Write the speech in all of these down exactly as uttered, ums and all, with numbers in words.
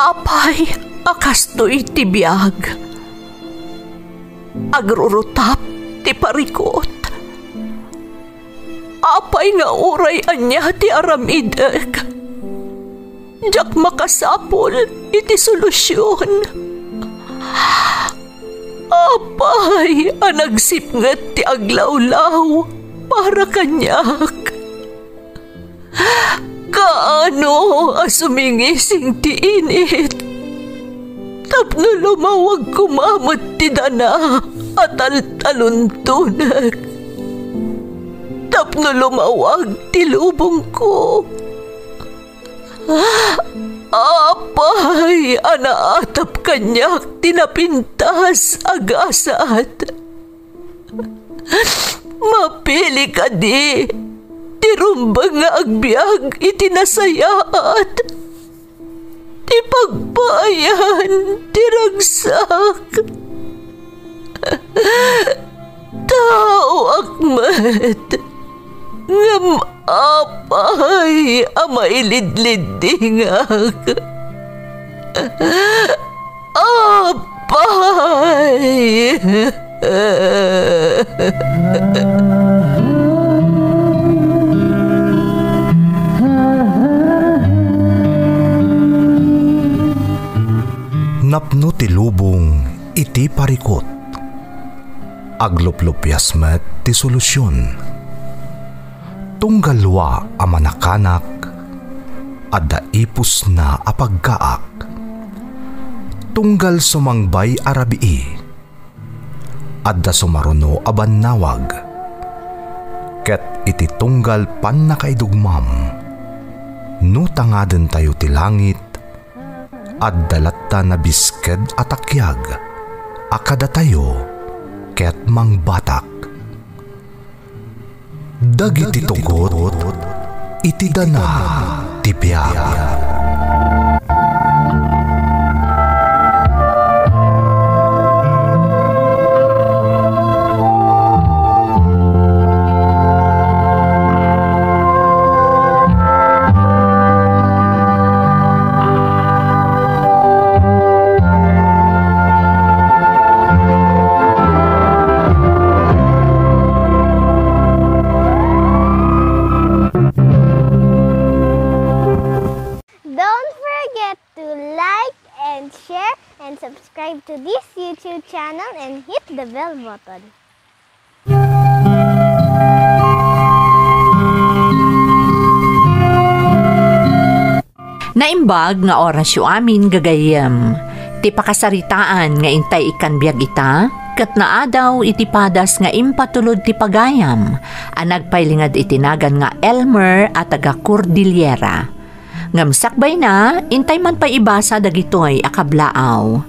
Apay a kastoy ti biag? Agrurutap ti parikut. Apay nga uray ania ti aramidek, diak makasapul iti solusion. Apay a nagsipnget ti aglawlaw para kaniak? Kaano a sumingising ti init tapno lumawag koma met ti dana a taltaluntonek, tapno lumawag ti lubongko? Apay a naatap kaniak ti napintas a gasat? Mapili kadi ti rumbeng nga agbiag iti nasayaat, ti pagpaayan ti ragsak? Taoak met, ngem apay a mailidliddingak? Apay! Napno ti lubong iti parikut. Agluplupias met ti solusion. Tunggal wa a manakanak, adda ipusna a paggaak. Tunggal sumangbay a rabii, adda sumaruno a bannawag. Ket iti tunggal pannakaidugmam, no tangadentayo ti langit, adda latta nabisked a takiag a kadatayo ket mangbatak. Dagiti tugot iti dana ti biag. Don't forget to like and share and subscribe to this YouTube channel and hit the bell button. Naimbag nga orasyo amin, gagayyem. Ti pakasaritaan nga intay ikkan biag ita, ket naadaw iti padas nga impatulod ti pagayam a nagpailinged iti nagan nga Elmer a taga Cordillera. Ngem sakbayna, intay man pay ibasa dagitoy a kablaaw.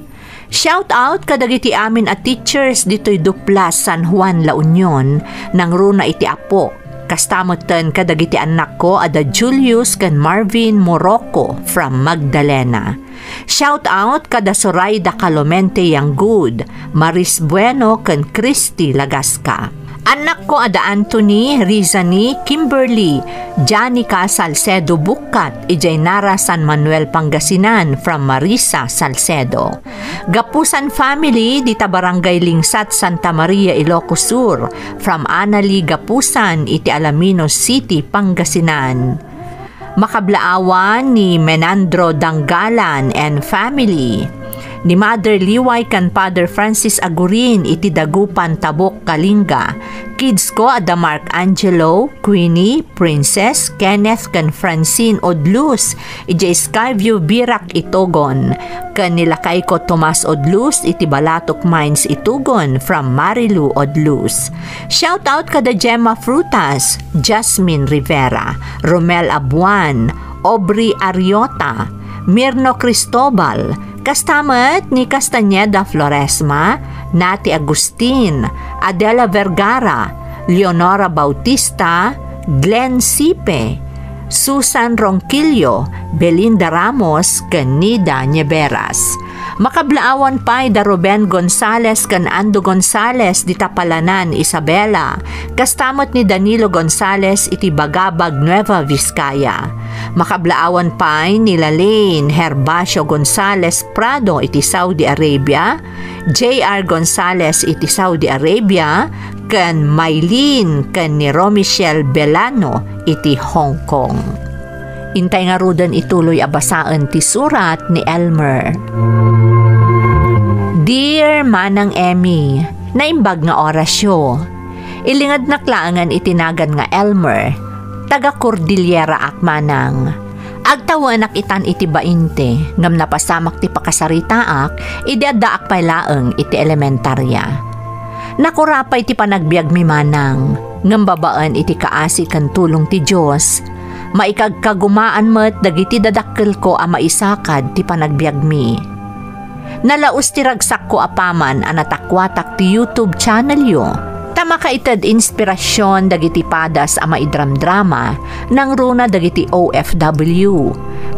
Shout out kadagiti amin a teachers ditoy Duplas, San Juan, La Union, nangruna iti apo. Kasta metten kadagiti annakko a da Julius ken Marvin Morocco from Magdalena. Shout out kada Sorayda Calomente Yanggood, Maris Bueno ken Christy Lagasca. Annakko a da Anthony, Rizani, Kimberly, Janica Salcedo Bukkat, idiay Nara, San Manuel, Pangasinan, from Marisa Salcedo. Gapusan family, dita Barangay Lingsat, Santa Maria, Ilocos Sur, from Anali Gapusan, iti Alaminos City, Pangasinan. Makablaawan ni Menandro Danggalan and family. Ni Mother Liway ken Father Francis Agurin iti Dagupan, Tabuk, Kalinga. Kids ko a da Mark Angelo, Queenie, Princess, Kenneth ken Francine Odlus, idiay Skyview, Virac, Itogon. Ken ni lakayko Tomas Odlus iti Balatok Mines, Itogon, from Marilu Odlus. Shout out kada Gemma Frutas, Jasmine Rivera, Romel Abuan, Aubrey Ariota, Mirno Cristobal, kasta met ni Castañeda Floresma, Nati Agustin, Adela Vergara, Leonora Bautista, Glenn Sipe, Susan Ronquillo, Belinda Ramos, ken Nida Nieveras. Makablaawan pay da Ruben Gonzales ken Ando Gonzales dita Palanan, Isabela, kasta met ni Danilo Gonzales iti Bagabag, Nueva Vizcaya. Makablaawan pay ni Lalane Herbacio Gonzalez Prado iti Saudi Arabia, J R Gonzalez iti Saudi Arabia, ken Mylene ken ni Romichelle Belano iti Hong Kong. Intay ngaruden ituloy a basaen ti surat ni Elmer. Dear Manang Emmy, naimbag nga orasyo. Ilingednak laengen iti nagan nga Elmer. Taga Cordillera ak, Manang. Agtawenak itan iti bainte, ngem napasamak ti pakasaritaak idi addaak pay laeng iti elementarya. Nakurapay ti panagbiagmi, Manang, ngem babaen iti kaasi ken tulong ti Dios, maikagkagumaan met dagiti dadakkelko a maisakad ti panagbiagmi. Nalaus ti ragsakko apaman a natakuatak ti YouTube channelyo, ta makaited inspirasyon dagiti padas a maidramdrama nangruna dagiti O F W.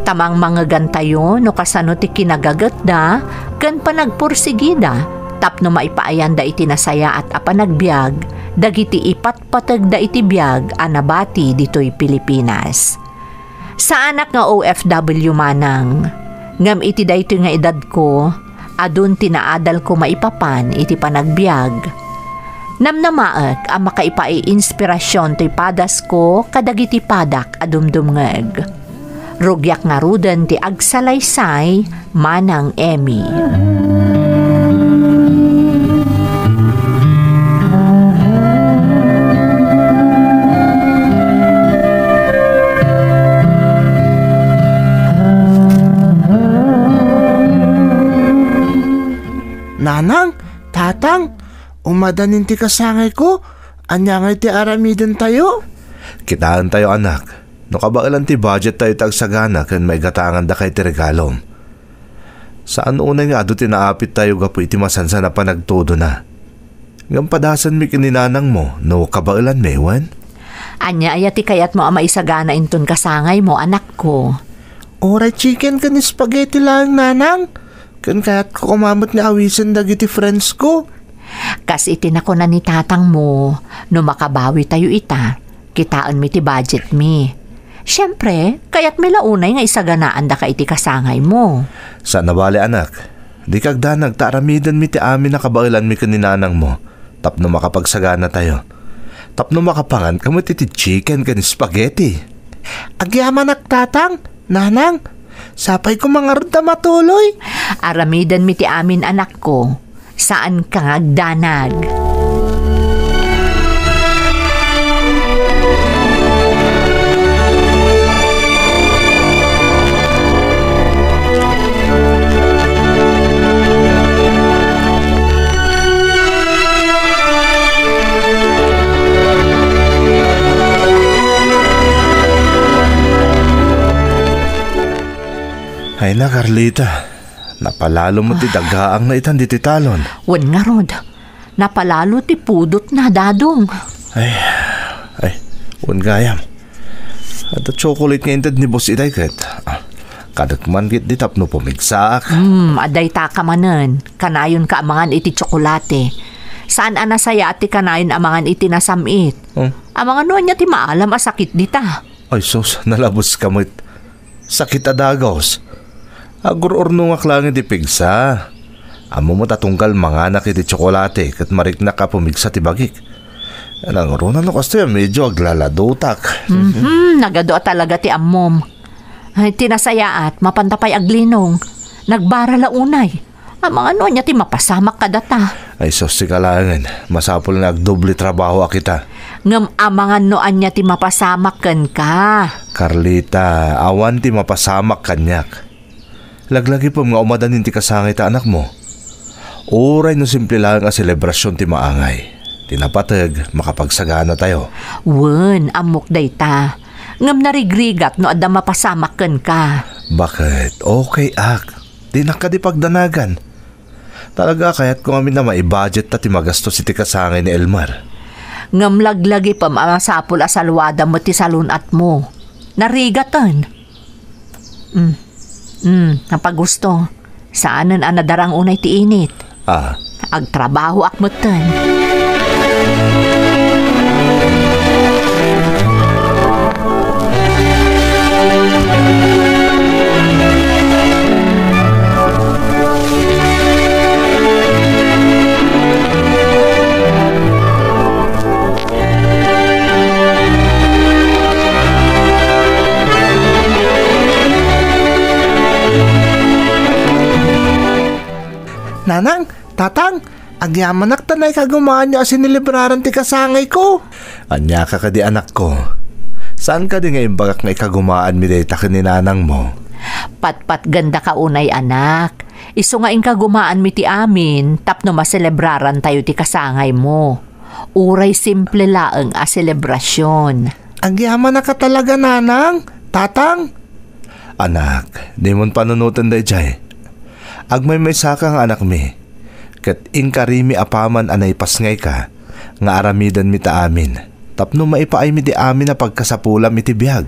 Ta mangmangegantayo no kasano ti kinagagetda ken panagpursigida tapno maipaayanda iti nasayaat a panagbiag dagiti ipatpategda iti biag a nabati ditoy Pilipinas. Saanak nga O F W, Manang. Ngem iti daytoy nga edadko, adun ti naadalko maipapan iti panagbiag. Namnamaek a makaipaay-inspirasyon toy padasko kadagiti padak a dumdumngeg. Rugiak ngaruden ti agsalaysay, Manang Emmy. Nanang, Tatang, umadanin ti kasangayko. Ania ngay ti aramidentayo? Kitaentayo, anak. No kabaelan ti budget tayo ti agsagana ken maigatangandaka iti regalom. Saan unay nga adu ti naapittayo gapu iti masansan a panagtudona. Ngem padasenmi ken ni nanangmo no kabaelanmi, wen? Ania aya ti kayatmo a maisagana inton kasangaymo, anakko? Uray chicken ken spaghetti laeng, nanang. Ken kayatko koma met nga awisen dagiti friends ko. Kas iti nakuna ni tatangmo, no makabawi tayo ita, kitaenmi ti budgetmi. Siempre, kayatmi la unay nga isaganaandaka iti kasangaymo. Saan a bale, anak. Dika agdanag ta aramidenmi ti amin a kabaelanmi ken ni nanangmo tapno makapagsagana tayo. Tapno makapanganka met iti chicken ken spaghetti. Agyamanak, tatang, nanang. Sapay ko mangarud ta matuloy. Aramidenmi ti amin, anakko. Saanka nga agdanag. Ay na, Carlita. Napalalo mo ti dagaang na itan ditoy talon. Wen ngarud, napalalo ti pudotna, Dadong. Ay, ay, wen gayam. Adda chocolate nga inted ni Boss Itay ket. Ah, kadek man ket di tapno pumigsaak. Hmm, adda itaka manen. Kanayonka a mangan iti tsokolate. Saan a nasayaat ti kanayon a mangan iti nasam-it. Hmm? Amangan no ania ti maalam a sakit dita. Ay sus, nalabos ka met. Sakit a dagus. Agur-urnongak laeng iti pigsa. Ammom ta tunggal manganak iti tsokolate ket mariknak a pumigsa ti bagik. Nangruna no kastoy a medyo aglaladutak. Mhm, nagadu a talaga ti ammom. Ay, ti nasayaat, mapanta pay aglinong. Nagbara la unay. Amangan no ania ti mapasamak kadata. Ay, sus, sika laengen. Masapul nga agdoble trabahoak ita. Ngem amangan no ania ti mapasamak kenka. Carlita, awan ti mapasamak kaniak. Laglagipem nga umadanin ti kasangay ta anakmo. Uray no simple laeng a selebrasion ti maangay. Ti napateg, makapagsagana tayo. Wen, ammok dayta. Ngem narigrigat no adda mapasamak kenka. Baket? Okay ak. Dinak kadi pagdanagan. Talaga, kayatko ngamin a maibudget ta ti magastos iti kasangay ni Elmer. Ngem laglagipem a masapul a salwadam met ti salun-atmo. Narigaten. Mm. Mm, napagusto. Saanen a nadarang unay ti init. Ah. Agtrabahoak metten. Nanang, Tatang, agyamanak ta naikagumaanyo a sinelebraran ti kasangayko. Ania ka kadi, anakko? Saan kadi nga imbagak nga ikagumaanmi dayta ken ni nanangmo? Patpatgandaka unay, anak. Isu nga inkagumaanmi ti amin tapno maselebrarantayo ti kasangaymo. Uray simple laeng a selebrasion. Agyamanaka talaga, Nanang, Tatang. Anak, dimon panunoten daydiay. Agmaymaysaka nga anakmi, ket inkarimi apaman a naipasngayka nga aramidenmi ta amin, tapno maipaaymi ti amin a pagkasapulam iti biag.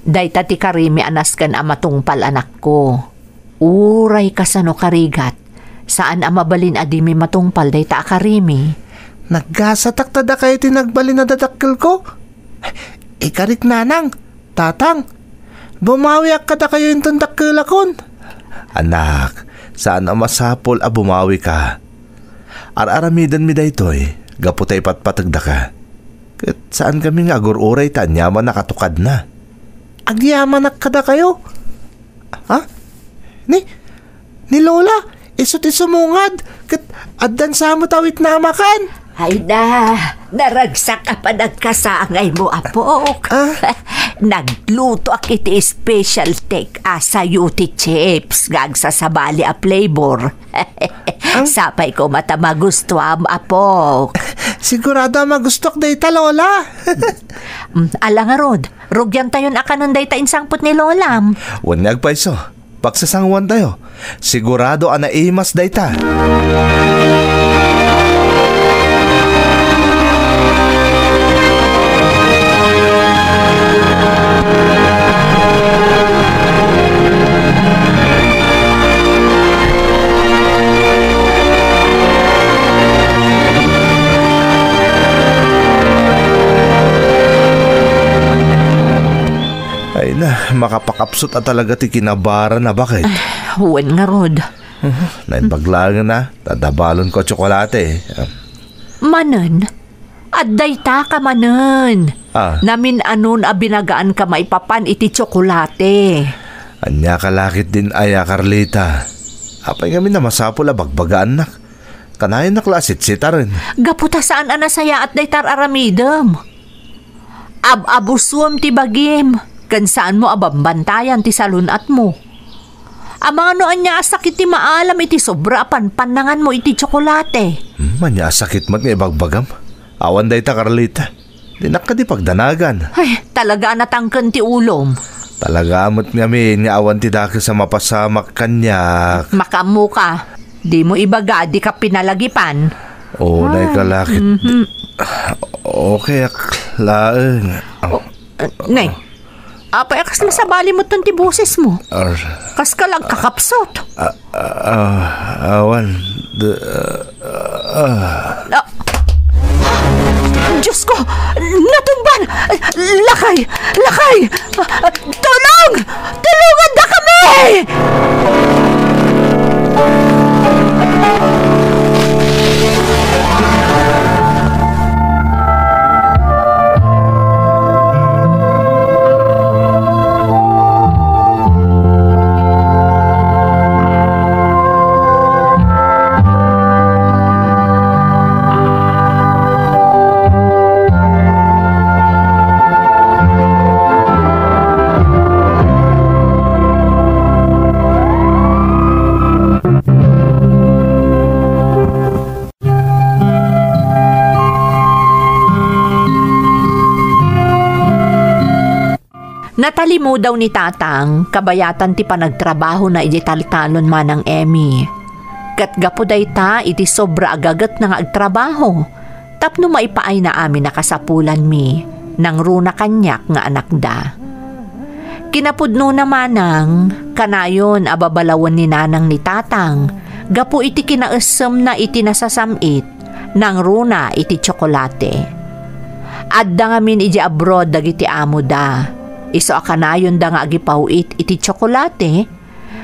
Dayta ti karimi a nasken a matungpal, anakko. Uray kasano karigat, saan a mabalin a dimi matungpal dayta a karimi. Naggasatak ta dakayo ti nagbalin a dadakkelko. Ikarik, Nanang, Tatang, bumawiak kadakayo inton dakkelakon. Anak, saan a masapul a bumawika. Ar-aramidenmi daytoy gapu ta ipatpategdaka. Ket saankami nga agur-uray ta aniaman a katukadna. Agyamanak kadakayo. Ha? Ni, ni Lola, isu ti sumungad, ket addan sa met awitna a makan. Ay na, naragsak a panagkasangaymo, apok. Ah? Naglutoak iti special take a sayote chips nga agsasabali a flavor. Ang Sapay ko met a magustuam, apok. Sigurado a magustuak dayta, Lola. Mm, ala ngarud, rugiantayon a kanen dayta insangpet ni Lolam. Wen nga agpayso, pagsasanguantayo. Sigurado a naimas dayta. Ay na, makapakapsut a talaga ti kinabaran a bakit. Ay, wen ngarud. Mhm, naimbag laeng na, tadabalon ko a tsokolate. Manen, addayta ka manen. Ah. Namin-anon a binagaan ka maipapan iti tsokolate. Ania ka lakit din aya, Carlita? Apay ngamin a masapul a bagbagaannak? Kanayon nak la a sitsitaren. Gapu ta saan a nasayaat dayta ar-aramidem. Ab-abusuem ti bagim, ken saanmo a bambantayan ti salun-atmo. Amangan no ania a sakit ti maalam iti sobra a panpannanganmo iti tsokolate. Hmm, ania a sakit met nga ibagbagam? Awan dayta, Carlita. Dinak kadi pagdanagan. Ay, talaga a natangken ti ulom. Talaga met ngamin nga awan ti dakes a mapasamak kaniak. Makaammo ka. Dimo ibaga a dika pinalagipan. Oo, nay, kalakit. Mhm. Okay ak laeng. Oh, eh, nay, apay a kasla sabali met ti bosesmo? Ar- Kas ka lang kakapsot. Ah, ah, awan. D-, ah, ah. Ah! Diyos ko! Natumban! Lakay! Lakay! Tulong! Tulungan na kami! Natalimudaw ni Tatang kabayatan ti panagtrabahona idiay taltalon, Manang Emmy. Ket gapu dayta, iti sobra a gagetna nga agtrabaho, tapno maipaayna amin a kasapulanmi, nangruna kaniak nga anakda. Kinapudnona, Manang, kanayon a babalawen ni Nanang ni Tatang gapu iti kinaessemna iti nasasam-it, nangruna iti tsokolate. Adda ngamin idiay abroad dagiti amoda. Isu a kanayonda nga agipaw-it iti tsokolate,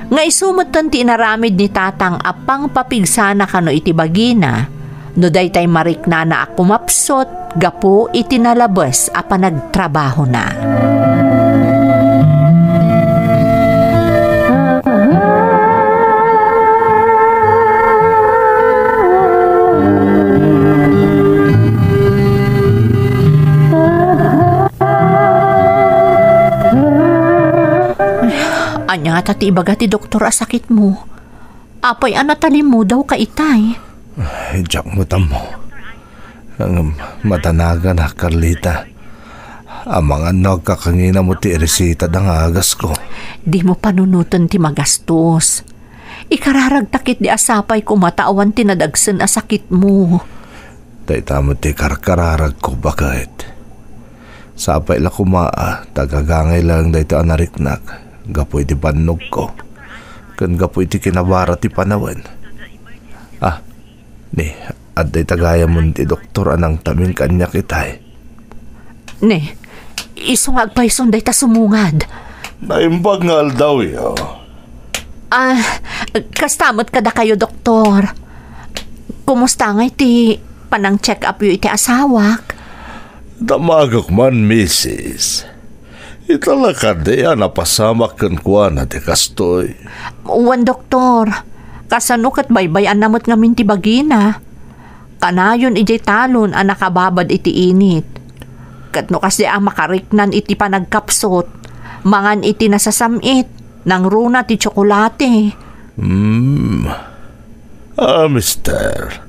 nga isu metten ti inaramid ni Tatang a pangpapigsana kano iti bagina, no daytay mariknana a kumapsut gapu iti nalabes a panagtrabahona. Ania ngata ti ibaga ti doktor a sakitmo? Apay a natalimmudaw ka itay? Ay, diak met ammo. Ngem madanaganak, Carlita. Amangan no agkakangina mo ti iresita da nga agasko. Dimo panunoten ti magastos. Ikararagta ketdi a sapay koma ta awan ti nadagsen a sakitmo. Dayta met ti karkararagko, baket. Sapay la koma a ta agagangay laeng daytoy a nariknak gapu iti bannogko ken gapu iti kinabara ti panawen. Ah, ni, adda ita gayamon ti doktor a nangtamin kaniak itay. Ni, isu nga agpayson dayta sumungad. Naimbag nga aldawyo. Ah, kasta met kadakayo, doktor. Kumusta ngay ti panang-check-upyo iti asawak? Damagek man, misis. Ita la kadi a napasamak kenkuana ti kastoy? Wen, doktor. Kasano ket baybay-anna met ngamin ti bagina? Kanayon idiay talon a nakababad iti init. Ket no kasdi a makariknan iti panagkapsut, mangan iti nasasam-it, nangruna ti tsokolate. Hmm. Ah, mister,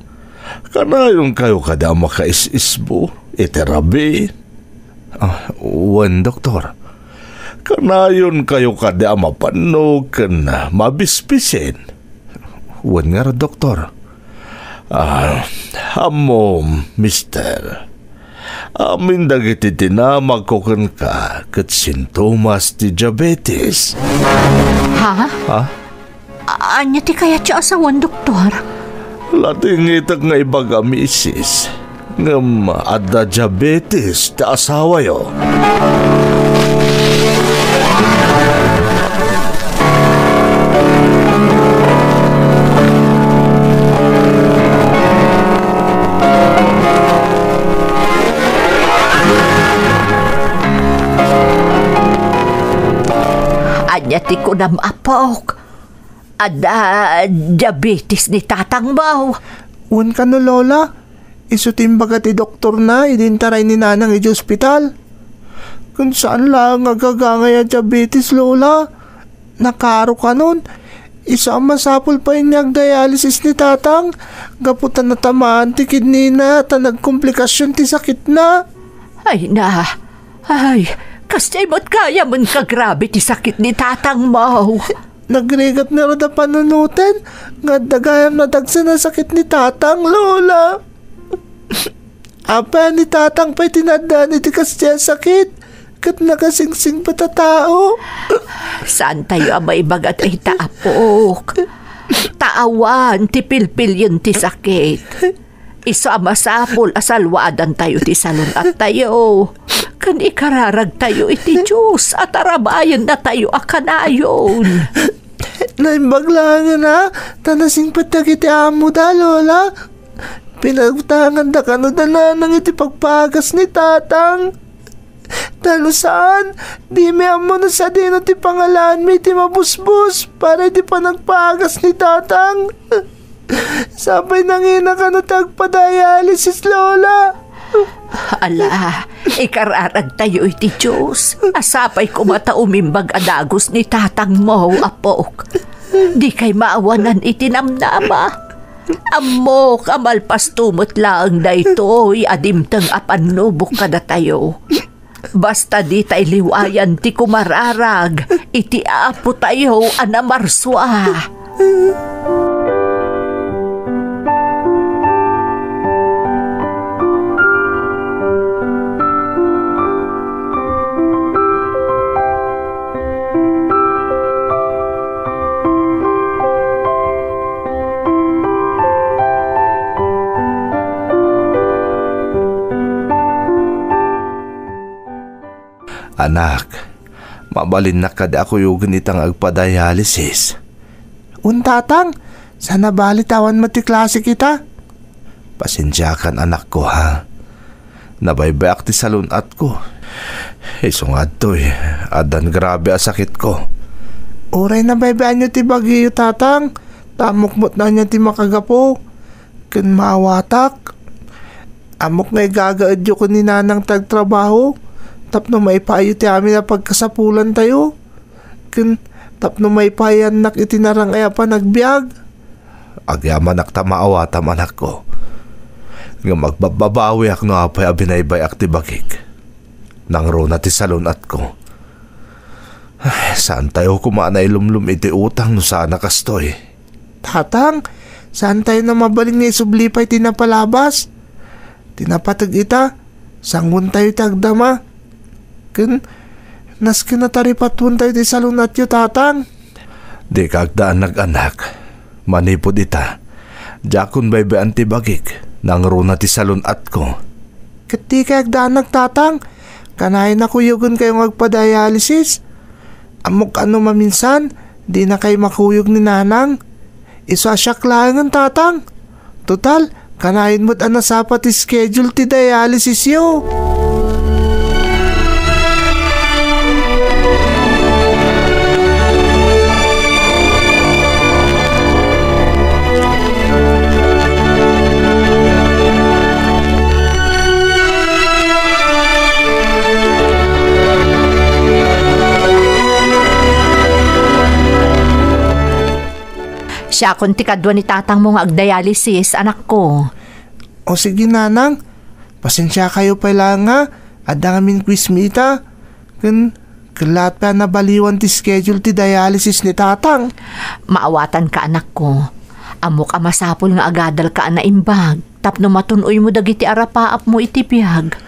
kanayonkayo kadi a makaisisbo iti rabii? Ah, wen, doktor. Kanayonkayo kadi a mabannog ken mabispisin? Wen ngarud, doktor. Ah, ammom, mister. Amin dagiti dinamagko kenka ket sintomas ti diabetes. Ha? Ha? A-, ania ti kayatyo a sawen, doktor? Latingitek nga ibaga, misis, ngem adda diabetes ti asawayo. Ania ti kunam, apok? Adda diabetes ni tatangmo? Wen kano, Lola. Isu ti imbaga ti doktorna idi intaray ni Nanang idiay ospital. Ken saan laeng nga agagangay a diabetes, Lola. Nakaro kanon. Isu a masapul pay nga agdialysis ni Tatang gapu ta natamaan ti kidneyna ta nagkomplikasyon ti sakitna. Ay na, ay, kasdiay met gayam nga agrabe ti sakit ni tatangmo. Nagrigat ngarud a panunoten nga adda gayam nadagsen a sakit ni Tatang, Lola. Apay a ni Tatang pay ti naaddaan iti kasdiay a sakit ket nakasingsingpet a tao? Saantayo a maibaga dayta, apok. Ta awan ti pilpilien ti sakit. Isu a masapul a salwadantayo ti salun-attayo ken ikararagtayo iti Dios a tarabayennatayo a kanayon. Naimbag laengen a ta nasingpet dagiti ammoda, Lola. Pinagtanganda kano da Nanang iti pagpagas ni Tatang. Ta no saan, dimi ammo no sadino ti pangalaanmi iti mabusbos para iti panagpagas ni Tatang. Sapay nangina kano ti agpadialysis, Lola. Ala, ikararagtayo iti Dios. A sapay koma ta umimbag a dagus ni tatangmo, apok. Dikay maawanan iti namnama. Ammok a malpasto met laeng daytoy a dimteng a pannubok kadatayo. Basta ditay liwayan ti kumararag iti Apotayo a namarsua. Anak, mabalinnak kadi a kuyogen ita nga agpadialysis? Wen, Tatang, saan a bali ta awan met ti klase ita. Pasensiakan, anakko, ha. Nabaybayak ti salun-atko. Isu nga adtoy, addan grabe a sakitko. Uray nabaybayanyo ti bagiyo, Tatang, ta ammok met no ania ti makagapu. Ken maawatak. Ammok nga igagaedyo ken ni Nanang ti agtrabaho tapno maipaayyo ti amin a pagkasapulantayo. Ken tapno maipayannak iti narang-ay a panagbiag. Agyamanak ta maawatam, anakko. Ngem agbabbabawiak no apay a binaybay-ak ti bagik. Nangruna ti salun-atko. Ay, saantayo koma a nailumlom iti utang no saan a kastoy. Tatang, saantayo a mabalin nga isubli pay ti napalabas? Ti napateg ita, sangontayo ti agdama. Ken, nasken a taripatwentayo ti salun-atyo, Tatang. Dika agdaanag, anak. Manipud ita, diakon baybay-an ti bagik, nangruna ti salun-atko. Ket dika agdaanag, Tatang. Kanayon a kuyogenkayo nga agpadialysis. Ammok a no maminsan, dinakayo makuyog ni Nanang. Isu a siak laengen, Tatang. Total, kanayon met a nasapa ti schedule ti dialysisyo. Siakon ti kadua ni tatangmo nga agdialysis, anakko. O sige, Nanang. Pasensiakayo pay laeng nga adda ngamin quiz mi ita. Ken, kellaat pay a nabaliwan ti schedule ti dialysis ni Tatang. Maawatanka, anakko. Ammok a masapul nga agadalka a naimbag tapno matun-oymo dagiti arapaapmo iti biag.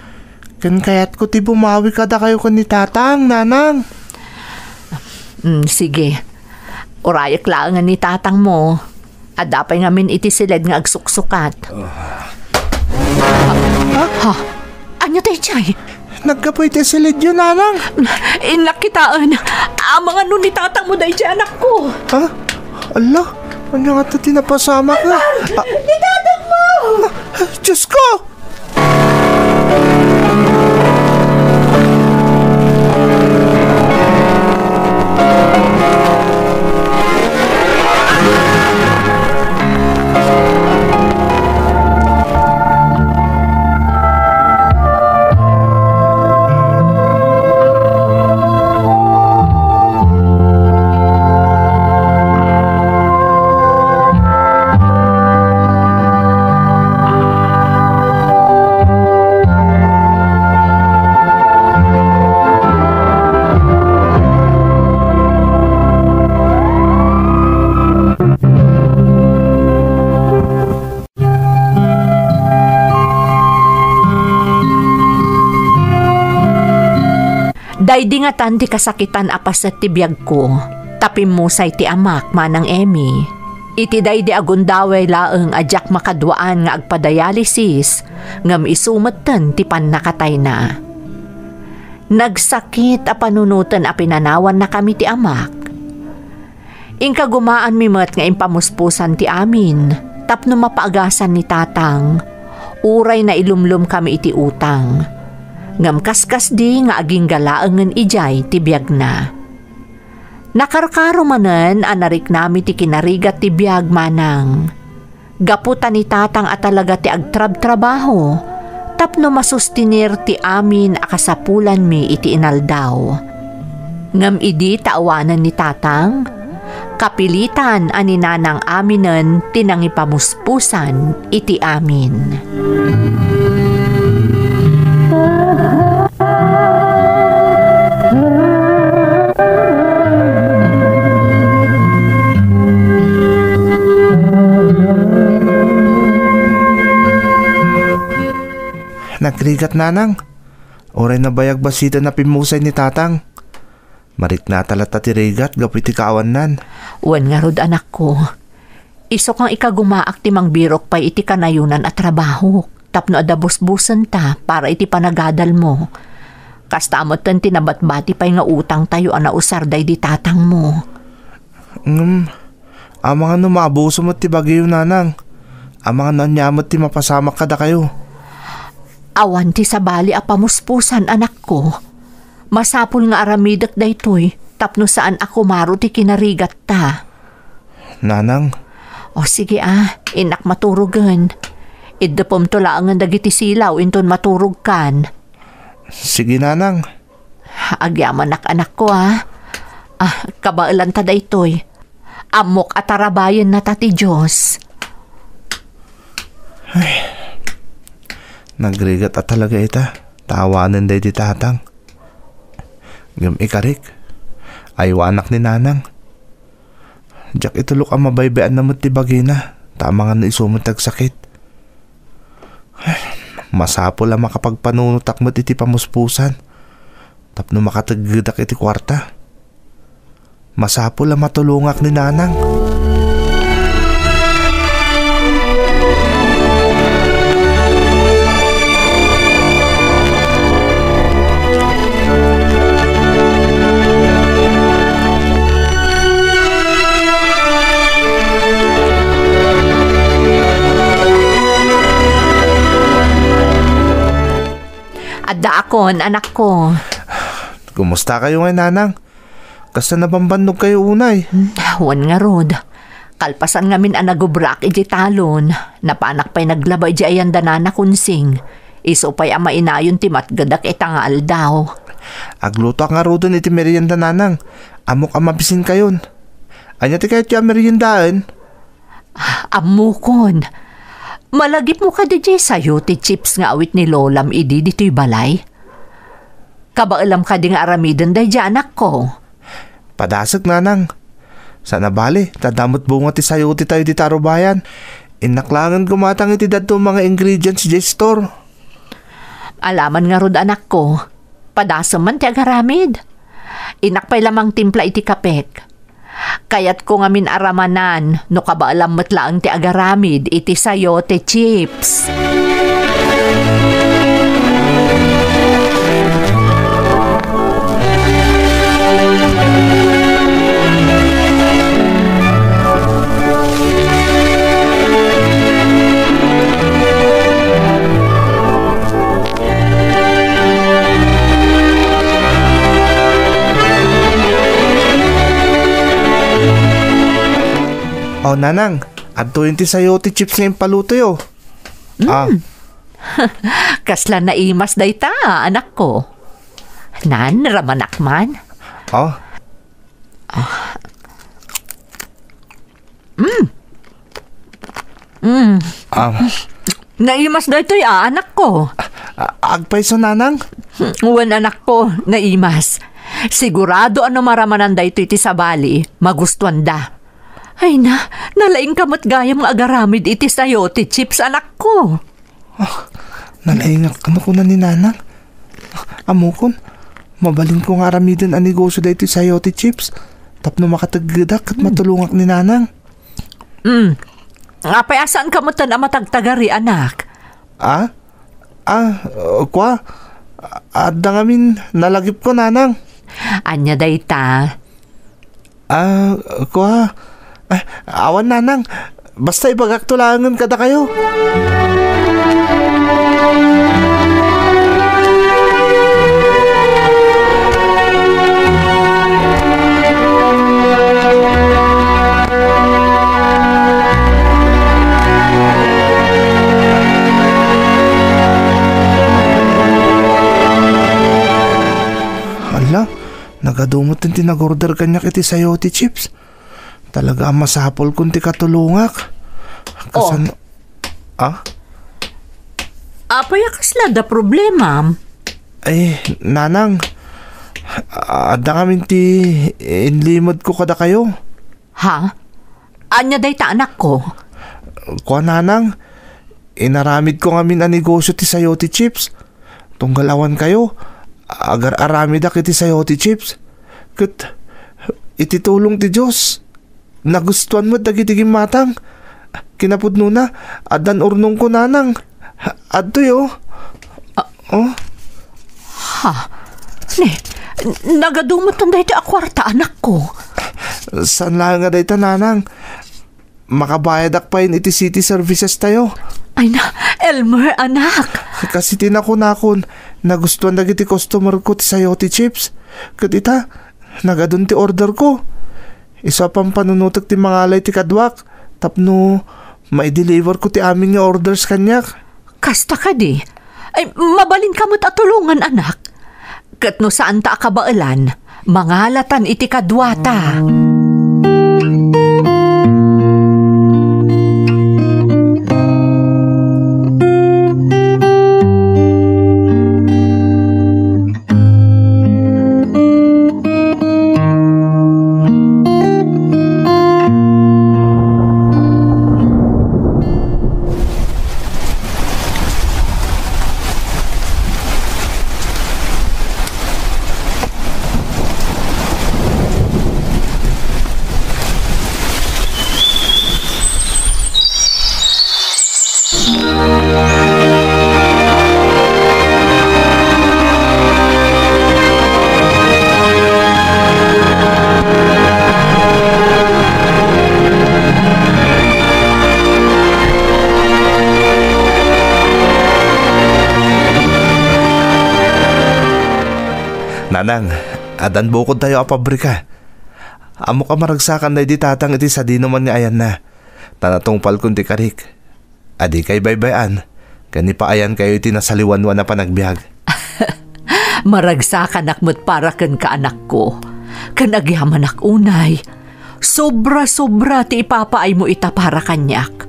Ken kayatko ti bumawi kadakayo ken ni Tatang, Nanang. Mm, sige. Urayek laengen ni tatangmo. Adda pay ngamin iti siled nga agsuksukat. Ha? Ania daydiay? Naggapu iti siled, Nanang. Innak kitaen. Amangan no ni tatangmo daydiay, anakko. Ha? Ala, ania ngata ti napasamak? Ah, ni tatangmo! Diyos ko! Daydi ngatan ti kasakitan a paset ti biagko, ta pimmusay ti amak, Manang Emmy. Iti daydi a gundaway laeng a diak makaduaan nga agpadialysis, ngem isu metten ti pannakatayna. Nagsakit a panunoten a pinanawannakami ti amak. Inkagumaanmi met nga impamuspusan ti amin tapno mapaagasan ni tatang, uray nailumlomkami iti utang. Ngem kaskasdi nga agingga laengen idiay ti biagna. Nakarkaro manen a nariknami ti kinarigat ti biag, Manang. Gapu ta ni tatang a talaga ti agtrabtrabaho tapno masustinir ti amin a kasapulanmi iti inaldaw. Ngem idi ta awanen ni tatang, kapilitan a ni nanang aminen ti nangipamuspusan iti amin. Nagrigat, Nanang. Uray nabayag basiten a pimmusay ni Tatang. Mariknata latta ti rigat gapu iti kaawannan. Wen ngarud, anakko. Isu nga ikagumaak ti mangbirok pay iti kanayonan a trabahok tapno adda busbusenta para iti panagadalmo. Kasta metten ti nabatbati pay nga utangtayo a nausar daydi tatangmo. Ngem, amangan no maabuso met ti bagiyo, Nanang. Amangan no ania met ti mapasamak kadakayo. Awan ti sabali a pamuspusan, anakko. Masapul nga aramidek daytoy tapno saan a kumaro ti kinarigatta. Nanang. O sige a, innak maturogen. Iddepemto laengen dagiti silaw inton maturogkan. Sige, Nanang. Agyamanak, anakko, a. Ah, kabaelanta daytoy. Ammok a tarabayennata ti Dios. Ay, nagrigat a talaga ita. Tawanen daydi tatang. Ngem ikarik, aywanak ni nanang. Diak itulok a mabaybayanna met ti bagina, ta amangan no isu met ti agsakit. Ay, masapul a makapagpanunotak met iti pamuspusan tapno makateggedak iti kuarta. Masapul a matulongak ni nanang. Addaakon, anakko. Kumusta kayo ngay, nanang? Kasta nabambannog kayo unay? Hmm, wen ngarud. Kalpasan ngamin a nagubrak iti talon, napanak pay naglaba iti ayan da Nana Kunsing. Isu pay a mainayon ti matgedak ita nga aldaw. Aglutoak ngaruden iti merienda, nanang. Ammok a mabisin kayon. Ania ti kayatyo a meriendaen? Ammokon. Malagipmo kadi diay sayote chips nga awit ni lolam idi ditoy balay? Kabaelam kadi nga aramiden daydi, anakko? Padasek, nanang. Saan a bale, ta adda met bunga ti sayote tayo dita rubayan. Innak laengen gumatang iti dadduma nga ingredients diay store. Alaman ngarud, anakko. Padasem man ti agaramid. Innak pay la mangtimpla iti kapek. Kayatko ngamin a ramanan no kabaelam met laeng ti agaramid iti sayote chips. O, nanang, adtoyen ti sayote chips nga impalutoyo. Mm. Ah. Kasla naimas dayta, anakko. Nan, ramanak man. Oh. Ah. Mm. Mm. Ah. Naimas daytoy a, anakko. A-, agpayso, nanang? Wen, anakko, naimas. Sigurado a no maramanan daytoy ti sabali, magustuanda. Ay na, nalaingka met gayam nga agaramid iti sayote chips, anakko. Ah, nalaingak, ano kuna ni nanang? Ammokon, mabalinko nga aramiden a negosyo daytoy sayote chips. Tapno makateggedak ket matulongak ni nanang. Hmm. Apay a saanka metten a matagtagari, anak? Ah? Ah, uh, kua? Adda ngamin nalagipko, nanang. Ania dayta? Ah, kua? Ah, awan, nanang. Basta ibagakto laengen kadakayo. Hala, nagadu met ti nag-order kaniak iti sayote chips. Talaga a masapulkon ti katulongak. Oh. Kasan-, ah? Apay a kasla da problema? Ay, nanang, adda ngamin ti inlimedko kadakayo. Ha? Ania dayta, anakko? Kua, nanang, inaramidko ngamin a negosyo ti sayote chips. Tunggal awan kayo, agar-aramidak iti sayote chips. Ket iti tulong ti Dios, nagustuan met dagiti gimmatang. Kinapudnona, addan urnongko, nanang. Adtoy, oh. Ah. Oh. Ha? Ne, nagadu met daytoy a kuarta, anakko. Saan laeng nga dayta, nanang. Makabayadak pay iti city services tayo. Ay na, Elmer, anak. Kas iti nakunakon, nagustuan dagiti customer ko ti sayote chips. Ket ita, nagadun ti order ko. Isu a pampanunotek ti mangalay ti kaduak, tapno maideliver ko ti amin nga orders kaniak. Kasta kadi? Ay, mabalinka met a tulongan, anak. Ket no saanta a kabaelan, mangalatan iti kaduata. Nanang, addan bukodtayo a pabrika. Ammok a maragsakan daydi tatang iti sadinoman nga ayanna. Ta natungpalkon ti karik a dikay baybay-an, ken ipaayankayo iti nasaliwanwan a panagbiag. Maragsakanak met para kenka, anakko. Ken agyamanak unay, sobra-sobra ti ipapaaymo ita para kaniak.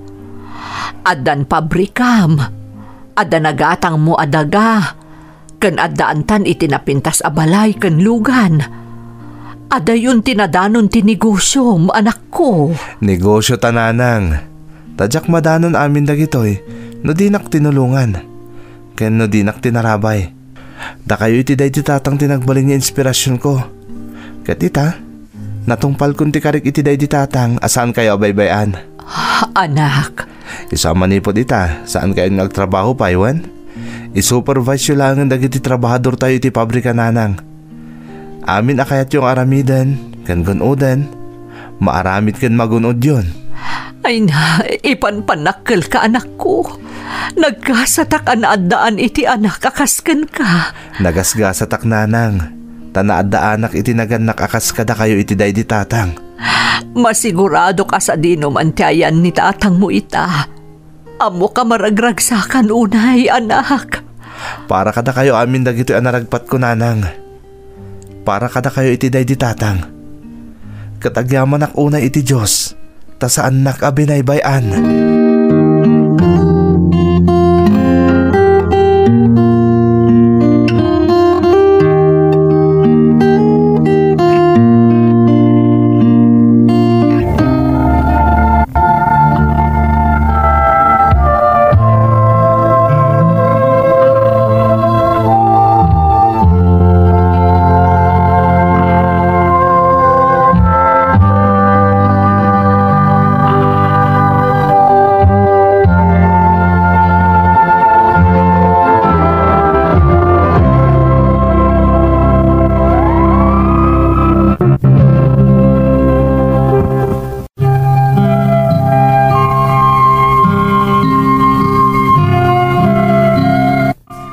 Addan pabrikam, adda nagatangmo a daga, ken addaantan iti napintas a balay ken lugan. Adayon ti nadanon ti negosiom, anakko. Negosio ta, nanang. Ta diak madanon amin dagitoy no dinak tinulongan ken no dinak tinarabay. Dakayo iti daydi tatang ti nagbalin nga inspirasionko. Ket ita, natungpalkon ti karik iti daydi tatang a saankayo a baybay-an. Anak. Isu a manipud ita, saankayon nga agtrabaho pay, wen? Isuperviseyo laengen dagiti trabahadortayo iti pabrika, nanang. Amin a kayatyo nga aramiden ken gun-oden, maaramid ken magun-odyon. Ay na, ipanpannakkelka, anakko. Naggasatak a naaddaan iti anak a kas kenka. Nagasgasatak, nanang, ta naaddaanak iti nagannak a kas kadakayo iti daydi tatang. Masiguradok a sadinoman ti ayan ni tatangmo ita. Ammok a maragragsakan unay, anak. Para kadakayo amin dagitoy a naragpatko, nanang. Para kadakayo iti daydi tatang. Ket agyamanak unay iti Dios, ta saannak a binaybay-an.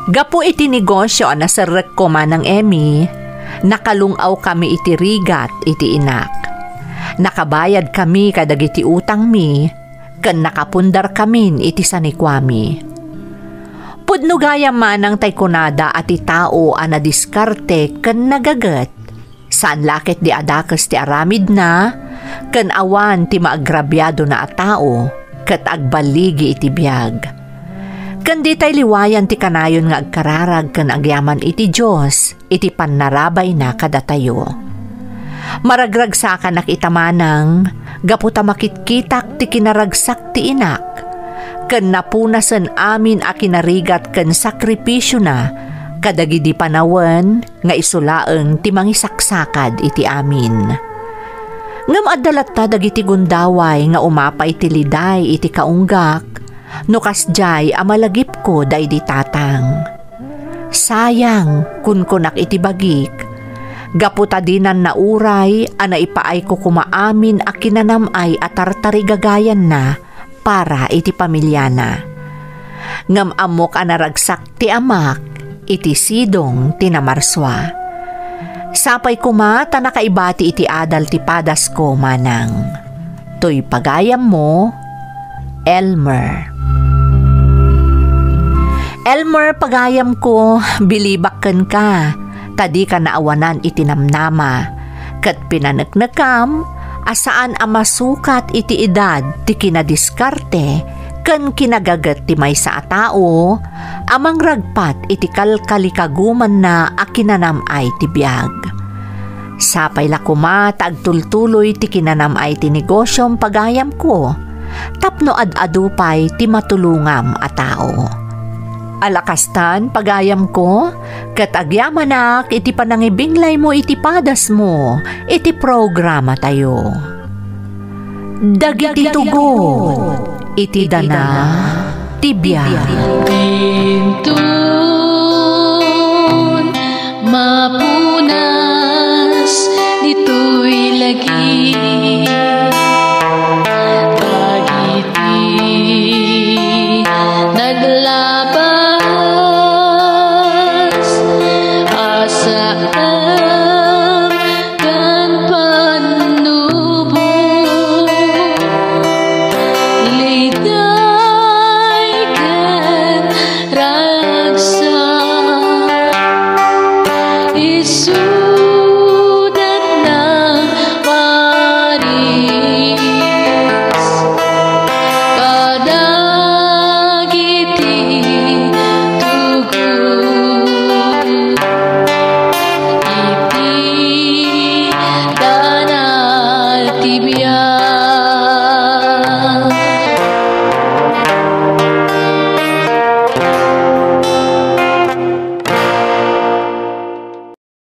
Gapu iti negosio a naserrekko, Manang Emmy, nakalung-awkami iti rigat iti inak. Nakabayadkami kadagiti utangmi, ken nakapundarkamin iti sanikuami. Pudno gayam manang tay kunada a ti tao a nadiskarte ken nagaget. Saan la ketdi a dakes ti aramidna, ken awan ti maagrabiadona a tao ket agballigi iti biag. Ken ditay liwayan ti kanayon nga agkararag ken agyaman iti Dios iti pannarabayna kadatayo. Maragragsakanak ita manang gapu ta makitkitak ti kinaragsak ti inak, ken napunasen amin a kinarigat ken sakripisiona kadagidi panawen nga isu laeng ti mangisaksakad iti amin. Ngem adda latta dagiti gundaway nga umapay ti liday iti kaunggak, no kasdiay a malagipko daydi tatang. Sayang, kunkunak iti bagik, gapu ta dinan nauray a naipaayko koma amin a kinanam-ay a tartarigagayanna para iti pamiliana. Ngem ammok a naragsak ti amak iti sidong ti namarsua. Sapay koma ta nakaibati iti adal ti padasko, manang. Toy pagayammo, Elmer. Elmer, pagayamko, bilibak kenka. ta dika naawanan iti namnama, ket pinaneknekam a saan a masukat iti edad ti kinadiskarte ken kinagaget ti maysa a tao a mangragpat iti kalkalikagumanna a kinanam-ay ti biag. Sapay la koma ta agtultuloy ti kinanam-ay ti negosyom, pagayamko, tapno ad-adu pay ti matulongam a tao. Alakastan, pagayamko, ket agyamanak iti panangibinglaymo iti padasmo iti programatayo. Dagiti tugot iti dana ti biag. Intun mapuna